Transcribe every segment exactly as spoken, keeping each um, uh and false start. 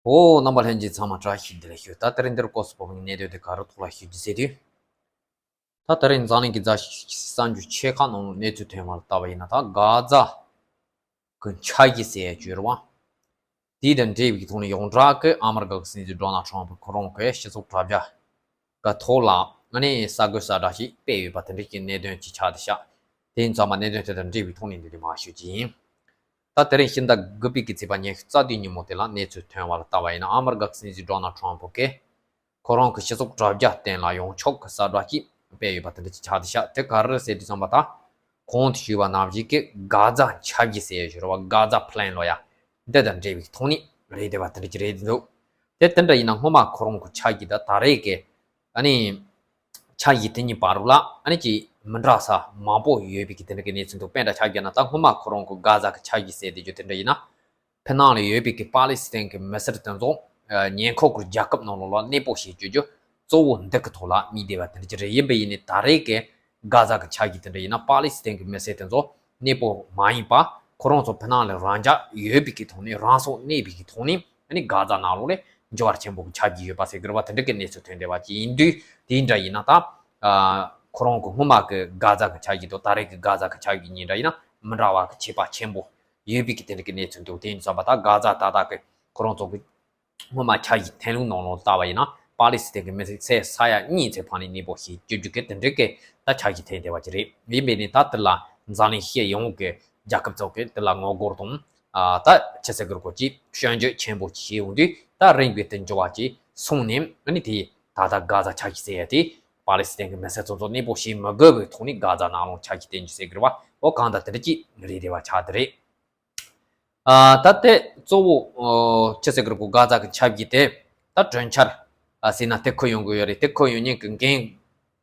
ཨོ། རྣམ་པ་ལྷན་རྒྱས་ཚང་མ་བཀྲ་ཤིས་བདེ་ལེགས་ཞུ། ད་དེ་རིང་འདིར་སྐོར་སུ་བབས་པའི་གནད་དོན་དེ་ག་རེ་ཐོག་ལ་ཞུ་རྒྱུ་ཟེར་དུས། ད་དེ་རིང་འཛམ་གླིང་གི་གཟའ་གསར་འགྱུར་ཆེ་ཁག་ནང་གནས་ཚུལ་ཐོན་པ་ལ་ལྟ་བ་ཡིན་ན། ད་གྷ་ཛ་གི་ཆ་གཞི་ཟེར་ཡ་ཅིག་ཡོད་རེད་བ། དེ་དང་འབྲེལ་བའི་ཐོག་ནས་ཡོངས་གྲགས་ཀྱི་ཨ་མི་རི་ཀ་གི་སྲིད་འཛིན་ཌོ་ནལ་ཊམ་ཕུ་ཁོ་རང་གིས་སྤྱི་ཚོགས་དྲ་རྒྱ་གི་ཐོག་ལ་ཨ་ནི་གསར་འགོད་གསལ་བསྒྲགས་ཤིག་སྤེལ་ཡོད་པ་དེ་འདྲ་ཞིག་གི་གནད་དོན་ཅིག་ཆགས་བསྡད་ཤག་དེ་ཡིན་ཙང་མ་གནད་དོན་དེ་དང་འབྲེལ་བའི་ཐོག་ནས་འདི་ནས་མར་ཞུ་རྒྱུ་ཡིན། ད་དེ་རིང་ཕྱི་ཟླ་དགུ་པའི་གི་ཚེས་པ་ཉི་ཤུ་རྩ་བདུན་ཉིན་མོ་དེ་ལ་གནས་ཚུལ་ཐོན་པ་ལ་ལྟ་བ་ཡིན་ན། ཨ་མི་རི་ཀ་གི་སྲིད་འཛིན་ཌོ་ནལ་ཊམ་ཕུ་གིས་ཁོ་རང་གི་སྤྱི་ཚོགས་དྲ་རྒྱ་སྟེང་ལ་ཡོངས་ཁྱབ་ཀྱི་གསལ་བསྒྲགས་ཤིག་སྤེལ་ཡོད་པ་དེ་འདྲ་ཅིག་ཆགས་བསྡད་ཤག་དེ་ག་རེ་རེད་ཟེར་དུས་ཙམ་པ། ད་གོང་དུ་ཞུས་པ་ནང་བཞིན་གྱི་གྷ་ཛ་ཆ་གཞི་ཟེར་ཡ་ཞིག་ཡོད་རེད་བ། གྷ་ཛ་པི་ལན་ལབ་ཡ་འདི་དང་འབྲེལ་བའི་ཐོག་ནས་རེད་བསྡད་པ་དེ་འདྲ་ཅིག་རེད་འདུག་དེ་དེ་འདྲ་ཡིན་ན་སྔོན་མ་ཁོ་རང་གི་ཆ་གཞི་དང་ད་རེས་ཀྱི་ཨ་ནི་ཆ་གཞི་དེ་གཉིས་བར་ལ་ཨ་ནི་ཅིག་མི་འདྲ་ས་མང་པོ་ཡོད་པའི་གི་དེ་འདྲ་གི་གནས་ཚུལ་འདུག་དཔེ་འདྲ་ཆ་བཞག་ན། ད་སྔོན་མ་ཁོ་རང་གི་གྷ་ཛ་གི་ཆ་གཞི་ཟེར་བསྡད་རྒྱུ་དེ་འདྲ་ཡིན་ན། ཕྱི་ནང་ལ་ཡོད་པའི་གི་པ་ལི་སི་ཐན་གི་མི་སེར་དེ་ཚོ་ཨ་ཉེ་འཁོར་གྱི་རྒྱལ་ཁབ་ནང་ལོགས་ལ་གནས་སྤོ་བྱེད་བཅུག་རྒྱུ་གཙོ་བོ་འདི་གི་ཐོག་ལ་དམིགས་བསྡད་པ་དེ་འདྲ་ཅིག་རེད། ཡིན་པ་ཡིན་ནའི་ད་རེས་ཀྱི་གྷ་ཛ་གི་ཆ་གཞི་དེ་འདྲ་ཡིན་ན། པ་ལི་སི་ཐན་གི་མི་སེར་དེ་ཚོ་གནས་སྤོ་མ་ཡིན་པ། ཁོ་རང་ཚོ་ཕྱི་ནང་ལ་རང་འཇགས་ཡོད་པའི་གི་ཐོག་ནས། རང་སྲོག་གནས་པའི་གི་ཐོག་ནས་ཨ་ནི་གྷ་ཛ་ནང་ལོགས་ལ་འགྱུར་བ་ཆེན་པོ་གི་ཆ་གཞི་ཡོད་པ་ཟེར་གི་རེད་བ། དེ་འདྲ་གི་གནས་ཚུལ་ཐོན་བསྡད་པ་ཅིག་ཡིན་དུས། དེ་འདྲ་ཡིན་ན་ད་ཨ་ཁོ་རང་གི་སྔོན་མ་གི་གྷ་ཛ་གི་ཆ་གཞི་དང་ད་རེས་ཀྱི་གྷ་ཛ་གི་ཆ་གཞི་གཉིས་འདྲ་ཡིན་ན་མི་འདྲ་བ་གི་ཁྱད་པར་ཆེན་པོ་ཡོད་པའི་གི་དེ་འདྲ་གི་གནས་ཚུལ་འདུག་དེ་ཡིན་ཙམ་པ་ད་གྷ་ཛ་ད་ལྟ་གི་ཁོ་རང་ཚོ་གི་སྔོན་མ་ཆ་གཞི་འཐེན་ལུགས་ནང་ལོགས་ལྟ་བ་ཡིན་ན། པ་ལི་སི་ཐན་གི་མི་སེར་ས་ཡ་གཉིས་ཚེ་ཕ་ནས་གནས་སྤོ་བྱེད་བཅུག་རྒྱུ་གི་དེ་འདྲ་གི་ད་ཆ་གཞི་འཐེན་བསྡད་པ་ཅིག་རེད། ཡིན་པས་ནི་ད་དེ་ལ་འཛམ་གླིང་སྤྱི་ཡོངས་ཀྱི་རྒྱལ་ཁབ་ཚོ་གི་དེ་ལ་ངོ་རྒོལ་དང་། ཨ་ད་ཆི་ཟེར་གི་རེད་གོ། ཅིག་སྐྱོན་བརྗོད་ཆེན་པོ་ཅིག་བྱས་ཡོང་དུས། ད་རིམ་པས་དེ་འགྱུར་བ་ཅིག་སོང་ནས་ཨ་ནི་དེ་ད་ལྟ་གྷ་ཛ་ཆ་གཞི་ཟེར་ཡ་དེ་པ་ལི་སི་ཐན་གི་མི་སེར་ཚོ་ཚོ་གནས་སྤོ་བྱེད་མི་དགོས་པའི་ཐོག་ནས་གྷ་ཛ་ནང་ལོགས་ཆ་གཞི་འཐེན་རྒྱུ་ཟེར་གི་རེད་བ། འོ་གང་ལྟར་དེ་འདྲ་ཅིག་རེད་བསྡད་པ་ཆགས་བསྡད་རེད། ཨ་ད་དེ་གཙོ་བོ་ཨོ་ཆི་ཟེར་གི་རེད་གོ། གྷ་ཛ་གི་ཆ་གཞི་དེ་ད་གྲོས་འཆར་ཨ་ཟེར་ན་དེ་འཁོད་ཡོང་གི་ཡོད་རེད། དེ་འཁོད་ཡོང་མཁན་གི་འགན་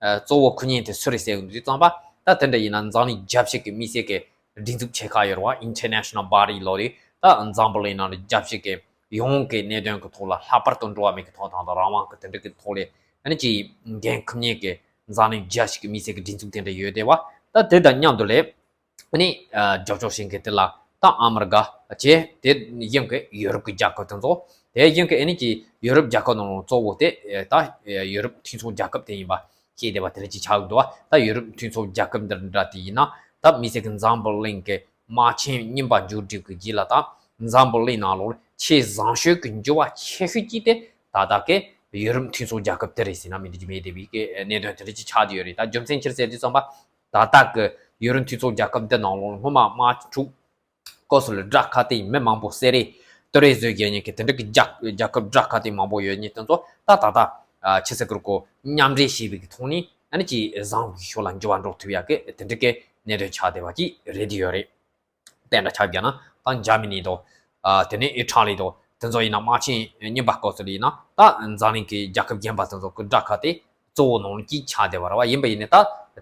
ཨ་གཙོ་བོ་འཁུར་མཁན་དེ་སུ་རེད་ཟེར་གི་འདུག་དུས་ཙམ་པ། ད་དེ་འདྲ་ཡིན་ན་འཛམ་གླིང་རྒྱལ་སྤྱི་གི་དམིགས་བསལ་གི་སྒྲིག་འཛུགས་ཆེ་ཁག་ཡོད་རེད་བ། International Body ལབ་རེད། ད་འཛམ་བུ་གླིང་ནང་ལ་རྒྱལ་སྤྱི་གི་ཡོངས་ཀྱི་གནད་དོན་གི་ཐོག་ལ་ལྷག་པར་དུ་འགྲོ་བ་མིའི་གི་ཐོབ་ཐང་དང་རང་དབང་གི་དེ་འདྲ་གི་ཐོག་ལ་ཨ་ནི་ཅིག་འགན་འཁུར་མཁན་གི་འཛམ་གླིང་རྒྱལ་སྤྱི་གི་དམིགས་བསལ་གི་སྒྲིག་འཛུགས་དེ་འདྲ་ཡོད་བསྡད་བ། ད་དེ་དང་མཉམ་དུ་ལས་ཨ་ནི་ཨ་རྒྱབ་སྐྱོར་བྱེད་མཁན་དེ་ལ་ད་ཨ་མི་རི་ཀ་བྱས། དེ་གཞན་གྱི་ཡུ་རོབ་ཀྱི་རྒྱལ་ཁབ་དེ་ཚོ། དེ་གཞན་གྱི་ཨ་ནི་ཀྱི་ཡུ་རོབ་རྒྱལ་ཁབ་ནང་ལ་གཙོ་བོ་དེ་ཨ་ད་ཡུ་རོབ་མཐུན་ཚོགས་རྒྱལ་ཁབ་དེ་ཡིན་པ་ཤེས་བསྡད་པ་དེ་འདྲ་ཅིག་ཆགས་འདུག་བ། ད་ཡུ་རོབ་མཐུན་ཚོགས་རྒྱལ་ཁབ་འདི་འདྲ་དེ་ཡིན་ན། ད་དམིགས་བསལ་གྱི་འཛམ་བུ་གླིང་གི་དམག་ཆེན་གཉིས་པ་མཇུག་སྒྲིལ་གྱི་རྗེས་ལ་ད་འཛམ་བུ་གླིང་ནང་ལོགས་ཆེས་བཟང་ཤོས་ཀྱི་འགྱུར་བ་ཆེ་ཤོས་ཀྱི་དེ་ད་ལྟ་གི་ཡུ་རོབ་མཐུན་ཚོགས་རྒྱལ་ཁབ་དེ་རེད་ཟེར་ན་མི་འགྲིག་གི་མེད་བསྡད་པའི་གི་གནད་དོན་དེ་འདྲ་ཅིག་ཆགས་བསྡད་ཡོད་རེད། ད་རྒྱུ་མཚན་ཅི་རེད་ཟེར་དུས་ཙམ་པ། ད་ལྟ་གི་ཡུ་རོབ་མཐུན་ཚོགས་རྒྱལ་ཁབ་འདི་ནང་ལོགས་སྔོན་མ་དམག་འཁྲུག་སྐབས་སུ་ལ་དགྲ་ཁ་གཏད་མི་མང་པོ་བསད་རེས་གཏོར་རེས་བཟོས་བསྡད་མཁན་གྱི་དེ་འདྲ་གི་རྒྱལ་རྒྱལ་ཁབ་དགྲ་ཁ་གཏད་མང་པོ་ཡོད་མཁན་དེ་ཚོ་ད་ད་ལྟ་ཨ་ཆི་ཟེར་གི་རེད་གོ། མཉམ་འབྲེལ་བྱས་པའི་གི་ཐོག་ནས་ཨ་ནི་ཅིག་བཟང་བའི་ཕྱོགས་ལ་འགྱུར་བ་འགྲོ་ཐུབ་ཡག་གི་དེ་འདྲ་གི་གནད་དོན་ཆགས་བསྡད་པ་ཅིག་རེད་བསྡད་ཡོད་རེད། དཔེ་འདྲ་ཆ་བཞག་ན་ད་འཇར་མ་ནི་དང་། ཨ་དེ་ནས་ཨི་ཊ་ལི་དང་དེ་ཚོ་ཡིན་ན་དམག་ཆེན་གཉིས་པ་སྐབས་སུ་ལ་ཡིན་ན། ད་འཛམ་གླིང་གི་རྒྱལ་ཁབ་གཞན་པ་དེ་ཚོ་གི་དགྲ་ཁ་གཏད་གཙོ་བོ་ནང་ལ་གཅིག་ཆགས་བསྡད་པ་རེད་བ། ཡིན་པ་ཡིན་ནའི་ད་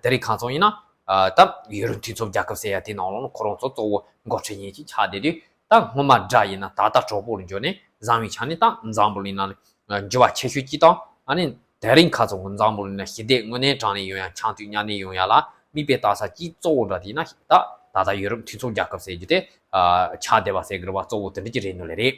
དེ་རིང་ཁ་སང་ཡིན་ན་ཨ་ད་ཡུ་རོབ་མཐུན་ཚོགས་རྒྱལ་ཁབ་ཟེར་ཡ་དེ་ནང་ལོགས་ལ་ཁོ་རང་ཚོ་གཙོ་བོ་འགོ་ཁྲིད་མཁན་ཅིག་ཆགས་བསྡད་དུས། ད་སྔོན་མ་དགྲ་ཡིན་ན་ད་ལྟ་གྲོགས་པོ་ལ་འགྱུར་ནས་བཟང་བའི་ཆ་ནས་ད་འཛམ་བུ་གླིང་ནང་ལ་འགྱུར་བ་ཆེ་ཤོས་གཅིག་དང་། ཨ་ནི་དེ་རིང་ཁ་སང་གི་འཛམ་བུ་གླིང་ན་ཞི་བདེ་དངོས་གནས་དྲང་གནས་ཡོང་ཡ། འཆམ་མཐུན་མཉམ་གནས་ཡོང་ཡ་ལ་མིག་དཔེ་ལྟ་ས་གཅིག་གཙོ་བོ་འདྲ་དེ་ཡིན་ན། ད་ད་ལྟ་ཡུ་རོབ་མཐུན་ཚོགས་རྒྱལ་ཁབ་ཟེར་རྒྱུ་དེ་ཨ་ཆགས་བསྡད་པ་ཟེར་གི་རེད་བ། གཙོ་བོ་དེ་འདྲ་ཅིག་རེད་འདུག་ལེ་རེད།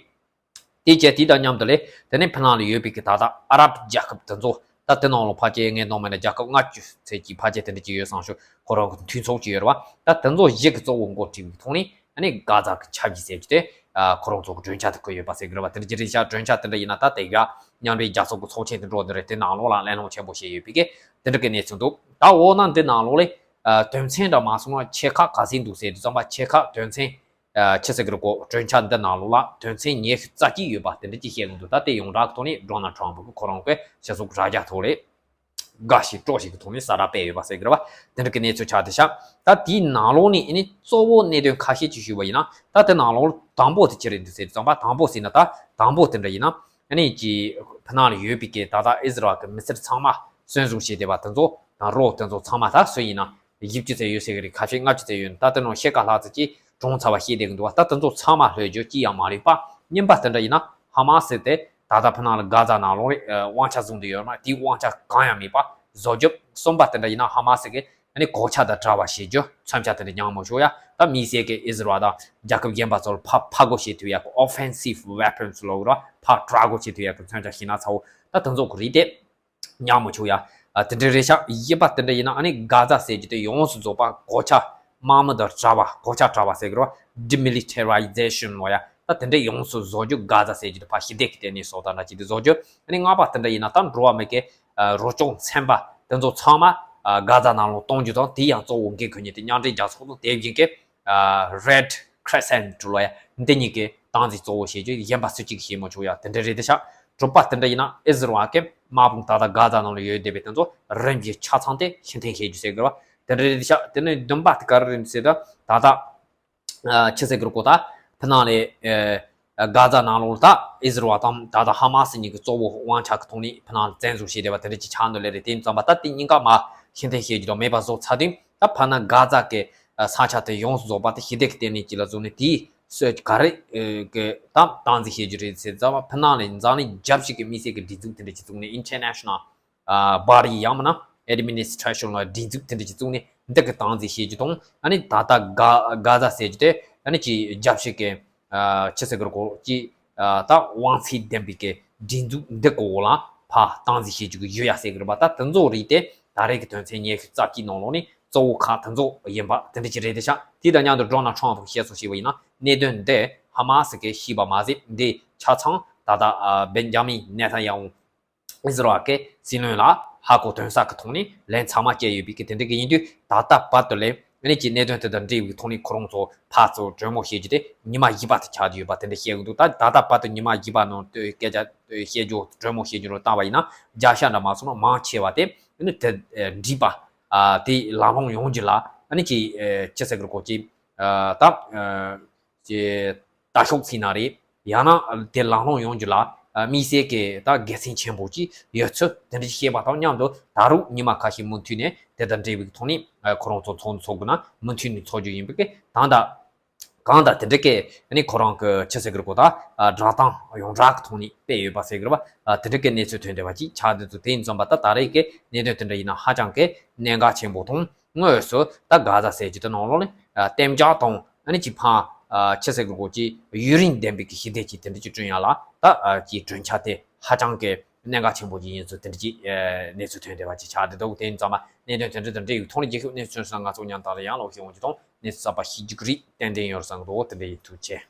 དེ་བྱས་དེ་དང་མཉམ་དུ་ལས་དེ་ནས་ཕི་ནང་ལ་ཡོད་པའི་གི་ད་ལྟ་ཨ་རབ་རྒྱལ་ཁབ་དེ་ཚོ། ད་དེ་ནང་ལ་ཕལ་ཆེར་ངས་མཐོང་མེད་ན་རྒྱལ་ཁབ་ལྔ་བཅུ་ཚད་ཀྱི་ཕལ་ཆེར་དེ་འདྲ་ཅིག་ཡོད་བསམ་ཞུ། ཁོ་རང་གི་མཐུན་ཚོགས་ཅིག་ཡོད་རེད་བ། ད་དེ་ཚོ་བཞི་གི་གཙོ་བོ་འགོ་ཁྲིད་པའི་ཐོག་ནས་ཨ་ནི་གྷ་ཛ་གི་ཆ་གཞི་ཟེར་རྒྱུ་དེ་ཨ་ཁོ་རང་ཚོ་གི་གྲོས་འཆར་དེ་བཀོད་ཡོད་པ་ཟེར་གི་རེད་བ། དེ་འདྲ་ཅིག་རེད་ཤག་གྲོས་འཆར་དེ་འདྲ་ཡིན་ན་ད་དེ་ག་མཉམ་འབྲེལ་རྒྱལ་ཚོགས་ཀྱི་ཚོགས་ཆེན་དེ་འགྲོ་འདི་རེད། དེ་ནང་ལོགས་ལ་གླེང་སློང་ཆེན་པོ་བྱས་ཡོད་པའི་གི་དེ་འདྲ་གི་གནས་ཚུལ་འདུག་ད་འོ་ན་འདི་ནང་ལོགས་ལས་ཨ་དོན་ཚན་འདྲ་མ་སོང་ན་ཆེ་ཁག་ག་ཚོད་འདུག་ཟེར་དུས་ཙམ་པ། ཆེ་ཁག་དོན་ཚན་ཨ་ཆི་ཟེར་གི་རེད་གོ། གྲོས་འཆར་འདི་ནང་ལོགས་ལ་དོན་ཚན་ཉི་ཤུ་རྩ་གཅིག་ཡོད་པ་དེ་འདྲ་ཅིག་བཤད་གི་འདུག་ད་དེ་ཡོངས་གྲགས་ཀྱི་ཐོག་ནས་ཌོ་ནལ་ཊམ་ཕུ་གི་ཁོ་རང་གི་སྤྱི་ཚོགས་དྲ་རྒྱ་ཐོག་ལས་དགའ་ཞིག་སྤྲོ་ཞིག་གི་ཐོག་ནས་གསལ་བསྒྲགས་སྤེལ་ཡོད་པ་ཟེར་གི་རེད་བ། དེ་འདྲ་གི་གནས་ཚུལ་ཆགས་བསྡད་ཤག་ད་དེའི་ནང་ལོགས་ནས་ཨ་ནི་གཙོ་བོ་གནད་དོན་ཁ་ཤས་ཅིག་ཞུས་པ་ཡིན་ན། ད་དེ་ནང་ལོགས་དང་པོ་དེ་ཅི་རེད་འདུག་ཟེར་དུས་ཙམ་པ། དང་པོ་ཟེར་ན་ད་དང་པོ་དེ་འདྲ་ཡིན་ན། ཨ་ནི་ཀྱི་ཕི་ནང་ལ་ཡོད་པའི་གི་ད་ལྟ་ཨི་ཟི་རལ་གི་མི་སེར་ཚང་མ་གསོན་བཟུང་བྱས་བསྡད་པ་དེ་ཚོ་དང་། རོགས་དེ་ཚོ་ཚང་མ་ད་སུ་ཡིན་ན་བཞི་བཅུ་ཙམ་ཡོད་ཟེར་གི་རེད། ཁ་ཤས་ལྔ་བཅུ་ཙམ་ཡོད་ན། ད་དེ་ནང་ཕྱེད་ཀ་ལྷག་ཙམ་ཅིག་གྲོངས་ཚར་བ་ཤེས་བསྡད་གི་འདུག་བ། ད་དེ་ཚོ་ཚང་མ་ལྷོད་རྒྱུ་གཅིག་ཡང་མ་ལུས་པ། གཉིས་པ་དེ་འདྲ་ཡིན་ན་ཧ་མ་སི་དེ་ད་ལྟ་ཕི་ནང་ལ་གྷ་ཛ་ནང་ལོགས་ལ་དབང་ཆ་བཟུང་བསྡད་ཡོད་ན་དེའི་དབང་ཆ་གང་ཡང་མེད་པ་བཟོ་རྒྱུ། གསུམ་པ་དེ་འདྲ་ཡིན་ན་ཧ་མ་སི་གི་ ཨ་ནི་གོད་ཆག་དང་བྲལ་བ་བྱེད་རྒྱུ་མཚོན་ཆ་དེ་འདྲ་རྙེད་མ་བྱུང་ཡ། ད་དམིགས་བསལ་གྱི་ཨི་ཟི་རལ་དང་རྒྱལ་ཁབ་གཞན་པ་ཚོར་ཕར་ཕར་རྒོལ་བྱེད་ཐུབ་ཡ་གི་offensive weapons ལབ་ར་ཕར་དྲག་རྒོལ་བྱེད་ཐུབ་ཡ་གི་མཚོན་ཆ་ཤིན་ཏུ་ཚ་བོ་ད་དེ་ཚོ་གི་རིགས་དེ་རྙེད་མ་བྱུང་ཡ། ཨ་དེ་འདྲ་རེད་ཤག་གཞན་པ་དེ་འདྲ་ཡིན་ན་ཨ་ནི་གྷ་ཛ་ཟེར་རྒྱུ་དེ་ཡོངས་སུ་རྫོགས་པ་གོད་ཆག་དམག་མི་དང་བྲལ་བ། གོད་ཆག་བྲལ་བ་ཟེར་གི་ར། Demilitarization ལབ་ཡ། ད་དེ་འདྲ་ཡོངས་སུ་བཟོ་རྒྱུ། གྷ་ཛ་ཟེར་རྒྱུ་དེ་ཕར་ཞི་བདེ་གི་ལྟེ་གནས་བཟོ་སྟངས་འདྲ་ཅིག་དེ་བཟོ་རྒྱུ། ཨ་ནི་ལྔ་པ་དེ་འདྲ་ཡིན་ན་ད་འགྲོ་བ་མི་གི་ཨ་རོགས་སྐྱོབ་ཚན་པ་དེ་ཚོ་ཚང་མ་ཨ་གྷ་ཛ་ནང་ལོགས་གཏོང་རྒྱུ་དང་། དེ་ཡང་གཙོ་བོ་འགན་འཁུར་མཁན་དེ་མཉམ་འབྲེལ་རྒྱལ་ཚོགས་དང་དེ་བཞིན་གྱི་ཨ་Red Crescent ལབ་ཡ་འདི་གཉིས་ཀྱིས་སྟངས་འཛིན་གཙོ་བོ་བྱེད་རྒྱུ། གཞན་པ་སུ་གཅིག་བྱེད་མ་ཆོག་ཡ། དེ་འདྲ་རེད་དེ་ཤག་དྲུག་པ་དེ་འདྲ་ཡིན་ན་ཨི་ཟི་རལ་གྱི་དམག་དཔུང་ད་ལྟ་གྷ་ཛ་ནང་ལ་ཡོད་བསྡད་པའི་དེ་ཚོ་རིམ་གྱིས་ཆ་ཚང་དེ་ཕྱིར་འཐེན་བྱེད་རྒྱུ་ཟེར་གི་ར། དེ་འདྲ་རེད་དེ་ཤག་དེ་ནས་བདུན་པ་དེ་ག་རེ་རེད་ཟེར་ད། ད་ལྟ་ཨ་ཆི་ཟེར་གི་རེད་གོ། ད་ཕི་ནང་ལས་ཨ་གྷ་ཛ་ནང་ལོགས་ལ་ད་ཨི་ཟི་རལ་དང་ད་ལྟ་ཧ་མ་སི་གཉིས་ཀྱི་གཙོ་བོ་དབང་ཆ་གི་ཐོག་ནས་ཕི་ནང་ལ་བཙན་བཟུང་བྱས་བསྡད་པ་དེ་འདྲ་ཅིག་ཆགས་འདུག་ལེ་རེད། དེ་ཡིན་ཙམ་པ་ད་དེ་གཉིས་ཀ་མར་ཕྱིར་འཐེན་བྱེད་རྒྱུ་དང་མེད་པ་བཟོ་ཚར་དུས། ད་ཕ་ན་གྷ་ཛ་གི་ས་ཆ་དེ་ཡོངས་སུ་རྫོགས་པ་དེ་ཞི་བདེ་གི་ལྟེ་གནས་ཅིག་ལ་བཟོས་ནས་དེའི་སྲོལ་ག་རེ་གི་ད་སྟངས་འཛིན་བྱེད་རྒྱུ་རེད་ཟེར་ཙམ་པ། ཕི་ནང་ལས་འཛམ་གླིང་རྒྱལ་སྤྱི་གི་དམིགས་བསལ་གྱི་སྒྲིག་འཛུགས་དེ་འདྲ་ཅིག་བཙུགས་ནས། International body ཡང་མིན་ན་Administration ལ་སྒྲིག་འཛུགས་དེ་འདྲ་ཅིག་བཙུགས་ནས་འདི་གི་སྟངས་འཛིན་བྱེད་རྒྱུ་དང་། ཨ་ནི་ད་ལྟ་གྷ་གྷ་ཛ་ཟེར་རྒྱུ་དེ་ཨ་ནི་ཅིག་རྒྱལ་སྤྱི་གི་ཨ་ཆི་ཟེར་གི་རེད་གོ། ཅིག་ཨ་ད་དབང་ཚད་ལྡན་པའི་གི་སྒྲིག་འཛུགས་འདི་གི་འོག་ལ་ཕར་སྟངས་འཛིན་བྱེད་རྒྱུ་གི་ཡོད་ཡ་ཟེར་གི་རེད་པ། ད་དེ་ཚོ་རིགས་དེ་ད་རེས་ཀྱི་དོན་ཚན་ཉི་ཤུ་རྩ་གཅིག་ནང་ལོགས་ནས་གཙོ་བོ་ཁག་དེ་ཚོ་ཡིན་པ་དེ་འདྲ་ཅིག་རེད་དེ་ཤག་དེ་དང་མཉམ་དུ་ཌོ་ནལ་ཊམ་ཕི་གིས་བཤད་སོང་ཞེས་པ་ཡིན་ན། གནད་དོན་འདི་ཧ་མ་སི་གིས་ཤེས་པ་མ་ཟད། འདི་ཆ་ཚང་ད་ལྟ་ཨ་བེན་ཇ་མིན་ནེ་ཐན་ཡ་ཧུ་ཨི་ཟི་རལ་གྱི་སྲིད་བློན་ལ་ཧ་གོ་དོན་གསལ་གྱི་ཐོག་ནས་ལན་ཚང་མ་བསྐྱལ་ཡོད་པའི་གི་དེ་འདྲ་གི་ཡིན་དུས། ད་ལྟ་བར་དུ་ལས་ཨ་ནི་ཅིག་གནད་དོན་དེ་དང་འབྲེལ་བའི་ཐོག་ནས་ཁོ་རང་ཚོ་ཕར་ཚུར་གྲོས་མོལ་བྱེད་རྒྱུ་དེ་ཉི་མ་བཞི་པ་དེ་ཆགས་བསྡད་ཡོད་པ་དེ་འདྲ་བཤད་གི་འདུག་ད་ད་ལྟ་བར་དུ་ཉི་མ་བཞི་པ་ནང་དུ་སྐད་ཆ་བཤད་རྒྱུ། གྲོས་མོལ་བྱེད་རྒྱུ་རུ་བཏང་བ་ཡིན་ན། བརྒྱ་ཆ་འདྲ་མ་སོང་ན་མང་ཆེ་བ་དེ་ཨ་ནི་དེ་འགྲིག་པ་ཨ་དེ་ལམ་ལྷོང་ཡོང་རྒྱུ་ལ་ཨ་ནི་ཅིག་ཨ་ཆི་ཟེར་གི་རེད་གོ། ཅིག་ཨ་ད་ཨ་ཅིག་ལྟ་ཞོག་ཟེར་ན་རེད། ཡང་ན་དེ་ལམ་ལྷོང་ཡོང་རྒྱུ་ལ་ཨ་དམིགས་བསལ་གྱི་ད་དགེ་མཚན་ཆེན་པོ་ཅིག་ཡོད་ཚུལ་དེ་འདྲ་ཞིག་བཤད་པ་དང་མཉམ་དུ། ད་རུང་ཉི་མ་ཁ་ཤས་མུ་མཐུད་ནས་དེ་དང་འབྲེལ་བའི་ཐོག་ནས་ཨ་ཁོ་རང་ཚོ་ཚོགས་འདུ་ཚོགས་དགོས་ན་མུ་མཐུད་ནས་ཚོགས་རྒྱུ་ཡིན་པའི་གི། ད་ལྟ་གང་ལྟར་དེ་འདྲ་གི་ཨ་ནི་ཁོ་རང་གི་ཆི་ཟེར་གི་རེད་གོ། ད་ཨ་བསྒྲགས་གཏམ་ཡོངས་གྲགས་ཀྱི་ཐོག་ནས་སྤེལ་ཡོད་པ་ཟེར་གི་རེད་པ། ཨ་དེ་འདྲ་གི་གནས་ཚུལ་ཐོན་བསྡད་པ་ཅིག་ཆགས་བསྡད་འདུག་དེ་ཡིན་ཙམ་པ་ད་ད་རེས་ཀྱི་གནད་དོན་དེ་འདྲ་ཡིན་ན་ཧ་ཅང་གི་གནད་འགག་ཆེན་པོ་དང་། དངོས་སུ་ད་གྷ་ཛ་ཟེར་རྒྱུ་དེ་ནང་ལོགས་ནས་ཨ་གཏན་འཇགས་དང་ཨ་ནི་ཅིག་ཕར་ཨ་ཆི་ཟེར་གི་རེད་གོ། ཅིག་ཡུན་རིང་ལྡན་པའི་གི་ཞི་བདེ་ཅིག་དེ་འདྲ་ཅིག་བསྐྲུན་ཡ་ལ་ད་ཨ་ཅིག་གྲོས་འཆར་དེ་ཧ་ཅང་གི་གནད་འགག་ཆེན་པོ་ཅིག་ཡིན་ཚུལ་དེ་འདྲ་ཅིག་ཨ་གནས་ཚུལ་ཐོན་བསྡད་པ་ཅིག་ཆགས་བསྡད་འདུག་དེ་ཡིན་ཙམ་པ་གནད་དོན་དེ་འདྲ་དང་འབྲེལ་ཡོད་ཐོག་ནས་རྒྱལ་ཁབ་གནས་ཚུལ་སོགས་ང་ཚོ་མཉམ་དུ་ཡང་ལོག་ཤེས་འོང་རྒྱུ་དང་། གནས་ཚུལ་གསར་པ་ཤེས་རྒྱུ་གི་རེད། ཏན་ཏན་ཡོད་བསམ་གི་འདུག་དེ་འདྲ་ཡིན། ཐུགས་རྗེ་ཆེ།